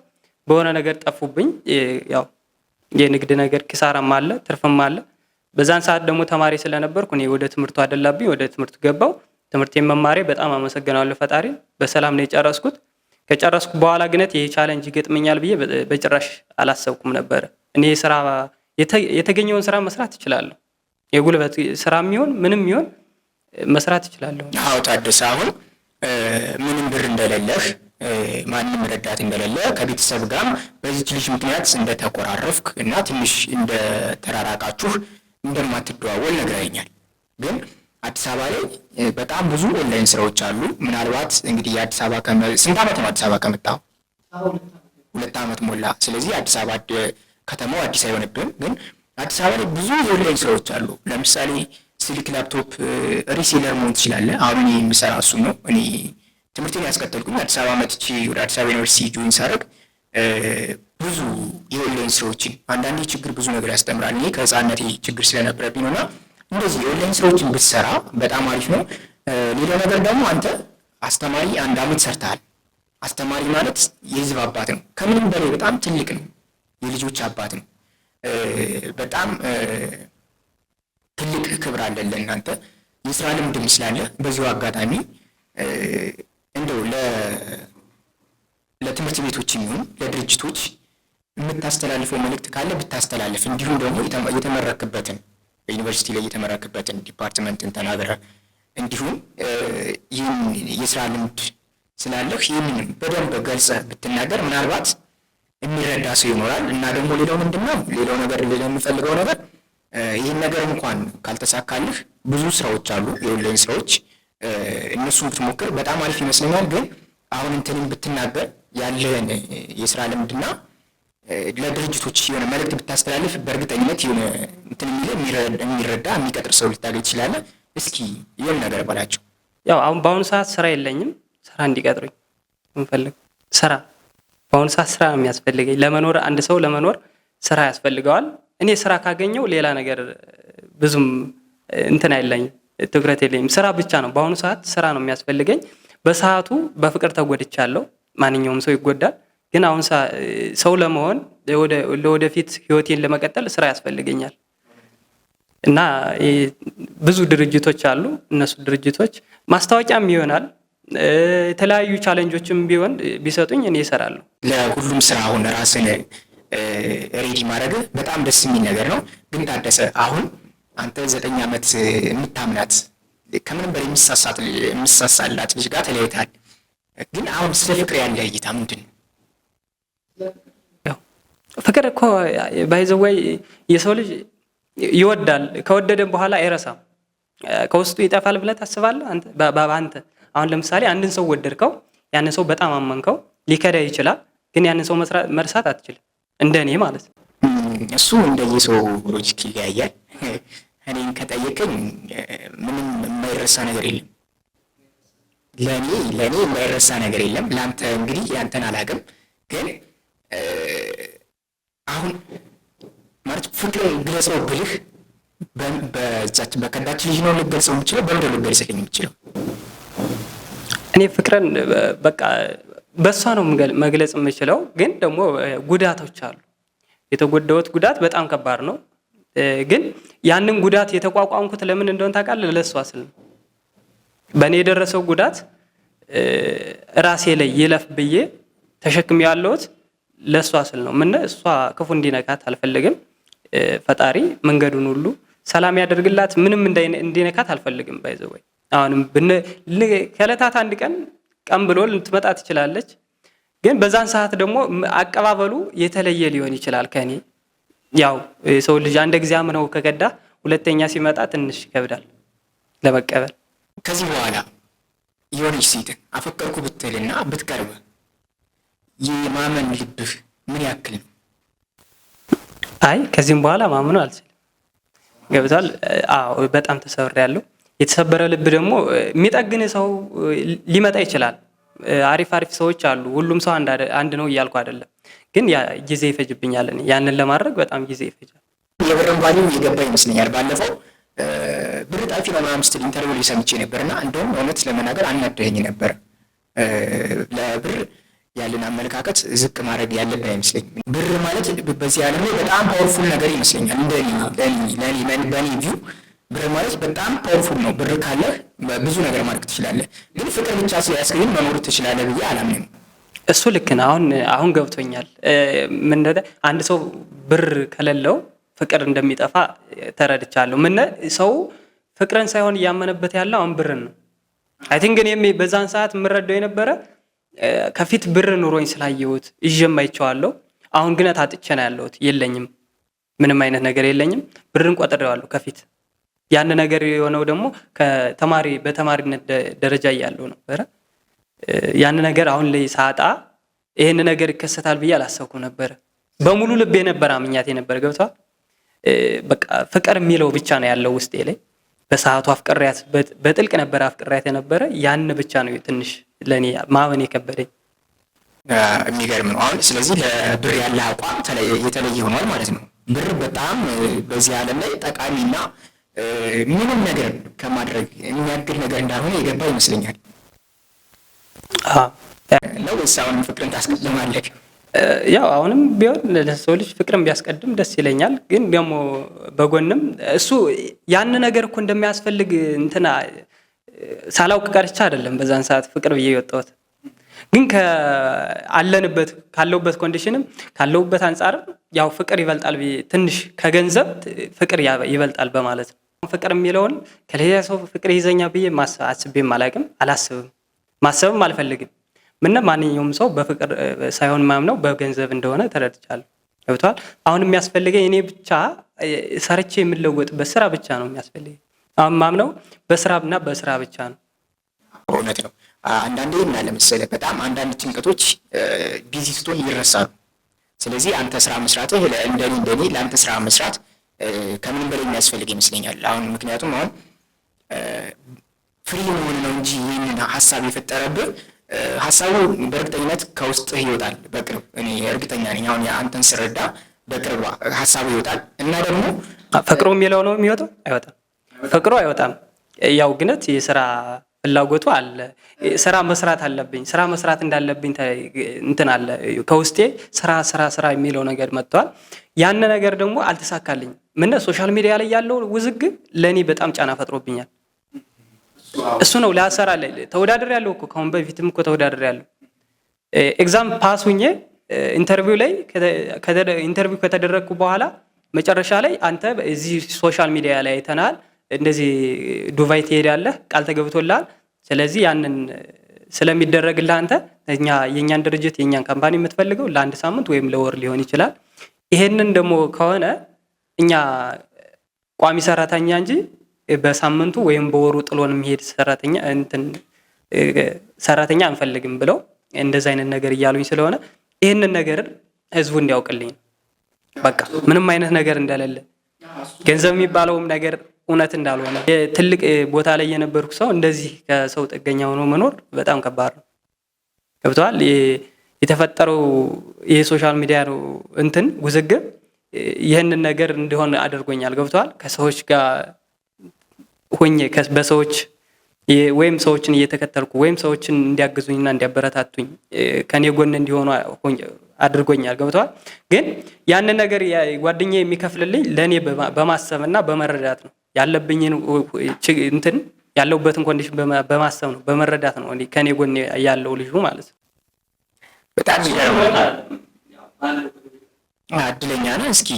በሆነ ነገር ጠፉብኝ። ያው የንግድ ነገር ኪሳራም አለ ትርፍም አለ። በዛን ሰዓት ደግሞ ተማሪ ስለነበርኩ እኔ ወደ ትምህርቱ አደላብኝ፣ ወደ ትምህርቱ ገባው። ትምህርቴን መማሬ በጣም አመሰግናለሁ ፈጣሪ። በሰላም ነው የጨረስኩት። ከጨረስኩ በኋላ ግነት ይሄ challenge ይገጥመኛል ብዬ በጭራሽ አላሰብኩም ነበረ። እኔ ስራ የተገኘውን ስራ መስራት እችላለሁ። የጉልበት ስራ የሚሆን ምንም ይሆን መስራት እችላለሁ። አዎ ታደሰ፣ አሁን ምንም ብር እንደሌለህ፣ ማንም ረዳት እንደሌለ፣ ከቤተሰብ ጋርም በዚች ልጅ ምክንያት እንደተኮራረፍክ እና ትንሽ እንደተራራቃችሁ፣ እንደማትደዋወል ነግረኸኛል። ግን አዲስ አበባ ላይ በጣም ብዙ ኦንላይን ስራዎች አሉ። ምናልባት እንግዲህ የአዲስ አበባ ስንት ዓመት ነው አዲስ አበባ ከመጣሁ? 2 ዓመት ሞላ። ስለዚህ አዲስ አበባ ከተማው አዲስ አይሆንብህም። ግን አዲስ አበባ ላይ ብዙ የኦንላይን ስራዎች አሉ። ለምሳሌ ስልክ፣ laptop reseller መሆን ትችላለህ። አሁን እኔ የምሰራ እሱን ነው። እኔ ትምህርቴን ያስቀጠልኩኝ አዲስ አበባ መጥቼ ወደ አዲስ አበባ ዩኒቨርሲቲ join ሳደርግ ብዙ የኦንላይን ስራዎችን፣ አንዳንዴ ችግር ብዙ ነገር ያስተምራል። እኔ ከህፃነቴ ችግር ስለነበረብኝ ነው እና እንደዚህ የኦንላይን ስራዎችን ብትሰራ በጣም አሪፍ ነው። ሌላው ነገር ደግሞ አንተ አስተማሪ አንድ አመት ሰርተሃል። አስተማሪ ማለት የህዝብ አባት ነው። ከምንም በላይ በጣም ትልቅ ነው። የልጆች አባት ነው። በጣም ትልቅ ክብር አለን ለእናንተ። የስራ ልምድም ስላለ በዚሁ አጋጣሚ እንደው ለትምህርት ቤቶች የሚሆን ለድርጅቶች የምታስተላልፈው መልእክት ካለ ብታስተላልፍ፣ እንዲሁም ደግሞ የተመረክበትን በዩኒቨርሲቲ ላይ የተመረክበትን department ን ተናግረ እንዲሁም ይህን የስራ ልምድ ስላለህ ይህንን በደንብ ገልጸህ ብትናገር ምናልባት የሚረዳ ሰው ይኖራል። እና ደግሞ ሌላው ምንድን ነው፣ ሌላው ነገር ሌላው የምፈልገው ነገር ይህን ነገር እንኳን ካልተሳካልህ ብዙ ስራዎች አሉ፣ የኦንላይን ስራዎች፣ እነሱን ብትሞክር በጣም አሪፍ ይመስለኛል። ግን አሁን እንትንን ብትናገር ያለህን የስራ ልምድና ለድርጅቶች የሆነ መልእክት ብታስተላልፍ በእርግጠኝነት የሆነ እንትን የሚረዳ የሚቀጥር ሰው ልታገኝ ትችላለህ። እስኪ የሆነ ነገር በላቸው። ያው አሁን በአሁኑ ሰዓት ስራ የለኝም። ስራ እንዲቀጥሩኝ የምፈልግ ስራ፣ በአሁኑ ሰዓት ስራ ነው የሚያስፈልገኝ ለመኖር። አንድ ሰው ለመኖር ስራ ያስፈልገዋል። እኔ ስራ ካገኘው ሌላ ነገር ብዙም እንትን አይለኝም፣ ትኩረት የለኝም። ስራ ብቻ ነው፣ በአሁኑ ሰዓት ስራ ነው የሚያስፈልገኝ። በሰዓቱ በፍቅር ተጎድቻለሁ። ማንኛውም ሰው ይጎዳል። ግን አሁን ሰው ለመሆን ለወደፊት ህይወቴን ለመቀጠል ስራ ያስፈልገኛል። እና ብዙ ድርጅቶች አሉ። እነሱ ድርጅቶች ማስታወቂያም ይሆናል፣ የተለያዩ challenge ኦችም ቢሆን ቢሰጡኝ እኔ እሰራለሁ። ለሁሉም ስራ አሁን ራስን ready ማድረግ በጣም ደስ የሚል ነገር ነው። ግን ታደሰ፣ አሁን አንተ 9 ዓመት የምታምናት፣ ከምንም በላይ የምሳሳላት ልጅ ጋር ተለያይተሃል። ግን አሁን ስለ ፍቅር ያለ እይታ ምንድን ነው? ፍቅር እኮ by the way የሰው ልጅ ይወዳል። ከወደደም በኋላ አይረሳም። ከውስጡ ይጠፋል ብለህ ታስባለህ? አንተ በአንተ አሁን ለምሳሌ አንድን ሰው ወደድከው፣ ያንን ሰው በጣም አመንከው፣ ሊከዳ ይችላል፣ ግን ያንን ሰው መርሳት አትችልም። እንደ እኔ ማለት ነው። እሱ እንደየሰው logic ይለያያል። እኔን ከጠየቀኝ ምንም የማይረሳ ነገር የለም። ለእኔ የማይረሳ ነገር የለም። ለአንተ እንግዲህ ያንተን አላውቅም፣ ግን አሁን ማለት ፍቅርን ግለጸው ብልህ በዛች በከዳች ልጅ ነው ልገልጸው የምችለው? በምንድን ነው ልገልጽልኝ የምችለው? እኔ ፍቅርን በቃ በእሷ ነው መግለጽ የምችለው። ግን ደግሞ ጉዳቶች አሉ። የተጎዳሁት ጉዳት በጣም ከባድ ነው። ግን ያንን ጉዳት የተቋቋምኩት ለምን እንደሆነ ታውቃለህ? ለእሷ ስል ነው። በእኔ የደረሰው ጉዳት ራሴ ላይ ይለፍ ብዬ ተሸክሜ ያለሁት ለእሷ ስል ነው። ምን እሷ ክፉ እንዲነካት አልፈልግም። ፈጣሪ መንገዱን ሁሉ ሰላም ያደርግላት። ምንም እንዲነካት አልፈልግም። By the way አሁንም ከዕለታት አንድ ቀን ቀን ብሎ ልትመጣ ትችላለች። ግን በዛን ሰዓት ደግሞ አቀባበሉ የተለየ ሊሆን ይችላል ከኔ። ያው የሰው ልጅ አንድ ጊዜ አምነው ከከዳ ሁለተኛ ሲመጣ ትንሽ ይከብዳል ለመቀበል። ከዚህ በኋላ የሆነች ሴትን አፈቀርኩ ብትልና ብትቀርብ የማመን ልብህ ምን ያክል ነው? አይ፣ ከዚህም በኋላ ማመኑ አልችልም። ገብቷል። አዎ፣ በጣም ተሰብሬያለሁ። የተሰበረ ልብ ደግሞ የሚጠግን ሰው ሊመጣ ይችላል። አሪፍ አሪፍ ሰዎች አሉ። ሁሉም ሰው አንድ ነው እያልኩ አይደለም፣ ግን ጊዜ ይፈጅብኛል። እኔ ያንን ለማድረግ በጣም ጊዜ ይፈጃል። የብርን value እየገባ ይመስለኛል። ባለፈው ብር ጠፊ ነው ምናምን ስትል interview ላይ ሰምቼ ነበር እና እንደውም እውነት ለመናገር አናደኸኝ ነበር። ለብር ያለን አመለካከት ዝቅ ማድረግ ያለብን አይመስለኝም። ብር ማለት በዚህ ዓለም ላይ በጣም powerful ነገር ይመስለኛል። እንደ ለእኔ በእኔ view ብር ማለት በጣም powerful ነው። ብር ካለህ ብዙ ነገር ማድረግ ትችላለህ። ግን ፍቅር ብቻ ስለያዝክ ግን መኖር ትችላለህ ብዬ አላምንም። እሱ ልክ ነህ። አሁን አሁን ገብቶኛል። ምን አንድ ሰው ብር ከሌለው ፍቅር እንደሚጠፋ ተረድቻለሁ። ምን ሰው ፍቅርን ሳይሆን እያመነበት ያለው አሁን ብርን ነው። I think እኔም በዛን ሰዓት የምረዳው የነበረ ከፊት ብር ኑሮኝ ስላየሁት ይዤም አይቼዋለሁ። አሁን ግን ታጥቼ ነው ያለሁት። የለኝም፣ ምንም አይነት ነገር የለኝም። ብርን ቆጥሬዋለሁ ከፊት። ያን ነገር የሆነው ደግሞ ከተማሪ በተማሪነት ደረጃ እያለሁ ነበረ። ያን ነገር አሁን ላይ ሳጣ ይሄን ነገር ይከሰታል ብዬ አላሰብኩም ነበረ። በሙሉ ልቤ ነበር አምኛት የነበረ፣ ገብቷል። በቃ ፍቅር የሚለው ብቻ ነው ያለው ውስጤ ላይ። በሰዓቱ አፍቅሬያት በጥልቅ ነበር አፍቅሬያት የነበረ። ያን ብቻ ነው ትንሽ ለእኔ ማመን የከበደኝ። የሚገርም ነው። አሁን ስለዚህ ለብር ያለ አቋም የተለየ ሆኗል ማለት ነው። ብር በጣም በዚህ ዓለም ላይ ጠቃሚና ምንም ነገር ከማድረግ የሚያግድ ነገር እንዳልሆነ የገባ ይመስለኛል። ነው ወይስ አሁንም ፍቅርን ታስቀድማለህ? ያው አሁንም ቢሆን ለሰው ልጅ ፍቅርን ቢያስቀድም ደስ ይለኛል። ግን ደግሞ በጎንም እሱ ያን ነገር እኮ እንደሚያስፈልግ እንትና ሳላውቅ ቀርቻ አይደለም በዛን ሰዓት ፍቅር ብዬ የወጣሁት። ግን ከአለንበት ካለውበት condition ም ካለውበት አንጻርም ያው ፍቅር ይበልጣል፣ ትንሽ ከገንዘብ ፍቅር ይበልጣል በማለት ነው። ፍቅር የሚለውን ከሌላ ሰው ፍቅር ይዘኛ ብዬ አስቤም አላውቅም፣ አላስብም፣ ማሰብም አልፈልግም። ምንም ማንኛውም ሰው በፍቅር ሳይሆን ማምነው በገንዘብ እንደሆነ ተረድቻለሁ። ገብቶሃል? አሁን የሚያስፈልገኝ እኔ ብቻ ሰርቼ የምለወጥበት ስራ ብቻ ነው የሚያስፈልገኝ። አሁን ማምነው በስራና በስራ ብቻ ነው። እውነት ነው። አንዳንዴ ምን አለ መሰለህ፣ በጣም አንዳንድ ጭንቀቶች busy ስትሆን ይረሳሉ። ስለዚህ አንተ ስራ መስራትህ እንደኔ ለአንተ ስራ መስራት ከምንም በላይ የሚያስፈልግ ይመስለኛል። አሁን ምክንያቱም አሁን free መሆን ነው እንጂ ይህንን ሀሳብ የፈጠረብህ ሀሳቡ በእርግጠኝነት ከውስጥህ ይወጣል በቅርብ፣ እኔ እርግጠኛ ነኝ። አሁን አንተን ስረዳ በቅርብ ሀሳቡ ይወጣል እና ደግሞ ፍቅሩ የሚለው ነው የሚወጣው፣ አይወጣም። ፍቅሩ አይወጣም። ያው ግነት የስራ ፍላጎቱ አለ። ስራ መስራት አለብኝ፣ ስራ መስራት እንዳለብኝ እንትን አለ ከውስጤ፣ ስራ ስራ ስራ የሚለው ነገር መጥቷል። ያን ነገር ደግሞ አልተሳካልኝም። ምን social media ላይ ያለው ውዝግብ ለእኔ በጣም ጫና ፈጥሮብኛል። እሱ ነው ላሰራ ተወዳድሬ ያለው እኮ፣ ከአሁን በፊትም እኮ ተወዳድሬ ያለው exam pass ሁኜ interview ላይ interview ከተደረግኩ በኋላ መጨረሻ ላይ አንተ እዚህ social media ላይ አይተናል፣ እንደዚህ ዱባይ ትሄዳለህ፣ ቃል ተገብቶልሃል። ስለዚህ ያንን ስለሚደረግልህ አንተ እኛ የእኛን ድርጅት የእኛን company የምትፈልገው ለአንድ ሳምንት ወይም ለወር ሊሆን ይችላል። ይሄንን ደግሞ ከሆነ እኛ ቋሚ ሰራተኛ እንጂ በሳምንቱ ወይም በወሩ ጥሎን የሚሄድ ሰራተኛ እንትን ሰራተኛ አንፈልግም ብለው እንደዚህ አይነት ነገር እያሉኝ ስለሆነ ይህንን ነገር ህዝቡ እንዲያውቅልኝ ነው። በቃ ምንም አይነት ነገር እንደሌለ፣ ገንዘብ የሚባለውም ነገር እውነት እንዳልሆነ፣ ትልቅ ቦታ ላይ የነበርኩ ሰው እንደዚህ ከሰው ጥገኛ ሆኖ መኖር በጣም ከባድ ነው። ገብቶሃል? የተፈጠረው የ social media ነው እንትን ውዝግብ ይህንን ነገር እንዲሆን አድርጎኛል። ገብቶሃል? ከሰዎች ጋር ሆኜ በሰዎች ወይም ሰዎችን እየተከተልኩ ወይም ሰዎችን እንዲያግዙኝና እንዲያበረታቱኝ ከኔ ጎን እንዲሆኑ አድርጎኛል። ገብቶሃል? ግን ያንን ነገር ጓደኛዬ የሚከፍልልኝ ለእኔ በማሰብና በመረዳት ነው። ያለብኝን እንትን ያለሁበትን condition በማሰብ ነው፣ በመረዳት ነው ከኔ ጎን ያለው ልጁ ማለት ነው። በጣም እድለኛ ነህ። እስኪ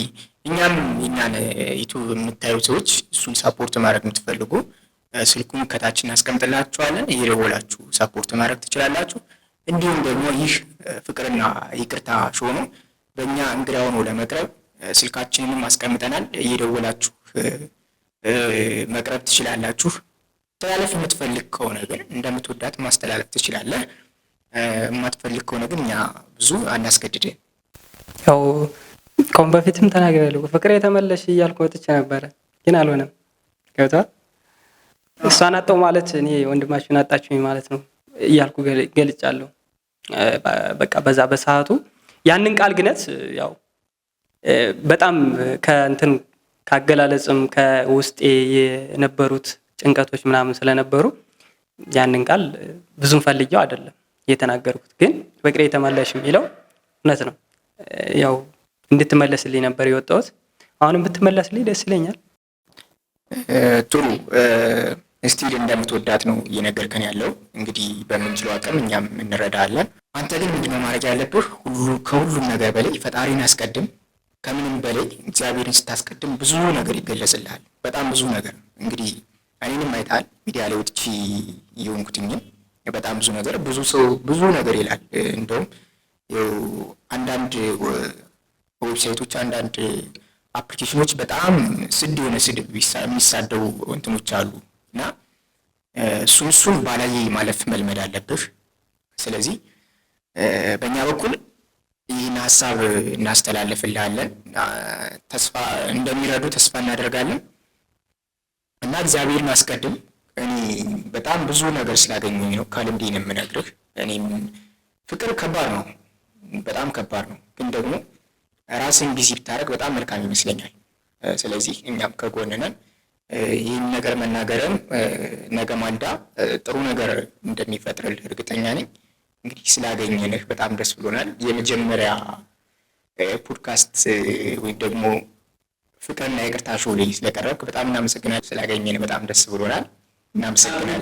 እኛም የኛን YouTube የምታዩ ሰዎች እሱን support ማድረግ የምትፈልጉ ስልኩን ከታች እናስቀምጥላችኋለን። እየደወላችሁ support ማድረግ ትችላላችሁ። እንዲሁም ደግሞ ይህ ፍቅርና ይቅርታ show ነው። በእኛ እንግዳ ሆኖ ለመቅረብ ስልካችንንም አስቀምጠናል። እየደወላችሁ መቅረብ ትችላላችሁ። ማስተላለፍ የምትፈልግ ከሆነ ግን እንደምትወዳት ማስተላለፍ ትችላለህ። የማትፈልግ ከሆነ ግን እኛ ብዙ አናስገድድም። ያው ከአሁን በፊትም ተናግሬያለሁ። ፍቅሬ ተመለሽ እያልኩ ወጥቼ ነበረ፣ ግን አልሆነም። ገብቶሃል? እሷን አጣሁ ማለት እኔ ወንድማችሁን አጣችሁኝ ማለት ነው እያልኩ ገልጫለሁ። በቃ በዛ በሰዓቱ ያንን ቃል ግነት ያው በጣም ከእንትን ካገላለጽም ከውስጤ የነበሩት ጭንቀቶች ምናምን ስለነበሩ ያንን ቃል ብዙም ፈልጌው አይደለም የተናገርኩት። ግን ፍቅሬ ተመለሽ የሚለው እውነት ነው። ያው እንድትመለስልኝ ነበር የወጣሁት። አሁንም ብትመለስልኝ ደስ ይለኛል። ጥሩ፣ still እንደምትወዳት ነው እየነገርከን ያለው። እንግዲህ በምንችለው አቅም እኛም እንረዳለን። አንተ ግን ምንድነው ማድረግ ያለብህ? ከሁሉም ነገር በላይ ፈጣሪን አስቀድም። ከምንም በላይ እግዚአብሔርን ስታስቀድም ብዙ ነገር ይገለጽልሃል። በጣም ብዙ ነገር። እንግዲህ እኔንም አይተሃል፣ ሚዲያ ላይ ወጥቼ የሆንኩትኝን በጣም ብዙ ነገር፣ ብዙ ሰው ብዙ ነገር ይላል። እንደውም አንዳንድ website ኦች፣ አንዳንድ application ኖች በጣም ስድ የሆነ ስድብ የሚሳደቡ እንትኖች አሉ እና እሱን ባላየ ማለፍ መልመድ አለብህ። ስለዚህ በእኛ በኩል ይህን ሀሳብ እናስተላልፍልሃለን። ተስፋ እንደሚረዱ ተስፋ እናደርጋለን እና እግዚአብሔርን አስቀድም። እኔ በጣም ብዙ ነገር ስላገኘኝ ነው ከልምዴ ነው የምነግርህ። እኔም ፍቅር ከባድ ነው፣ በጣም ከባድ ነው። ግን ደግሞ ራስን busy ብታደርግ በጣም መልካም ይመስለኛል። ስለዚህ እኛም ከጎንህ ነን። ይህን ነገር መናገርም ነገ ማልዳ ጥሩ ነገር እንደሚፈጥርልህ እርግጠኛ ነኝ። እንግዲህ ስላገኘንህ በጣም ደስ ብሎናል። የመጀመሪያ ፖድካስት ወይም ደግሞ ፍቅርና ይቅርታ show ላይ ስለቀረብክ በጣም እናመሰግናለን። ስላገኘንህ በጣም ደስ ብሎናል። እናመሰግናለን።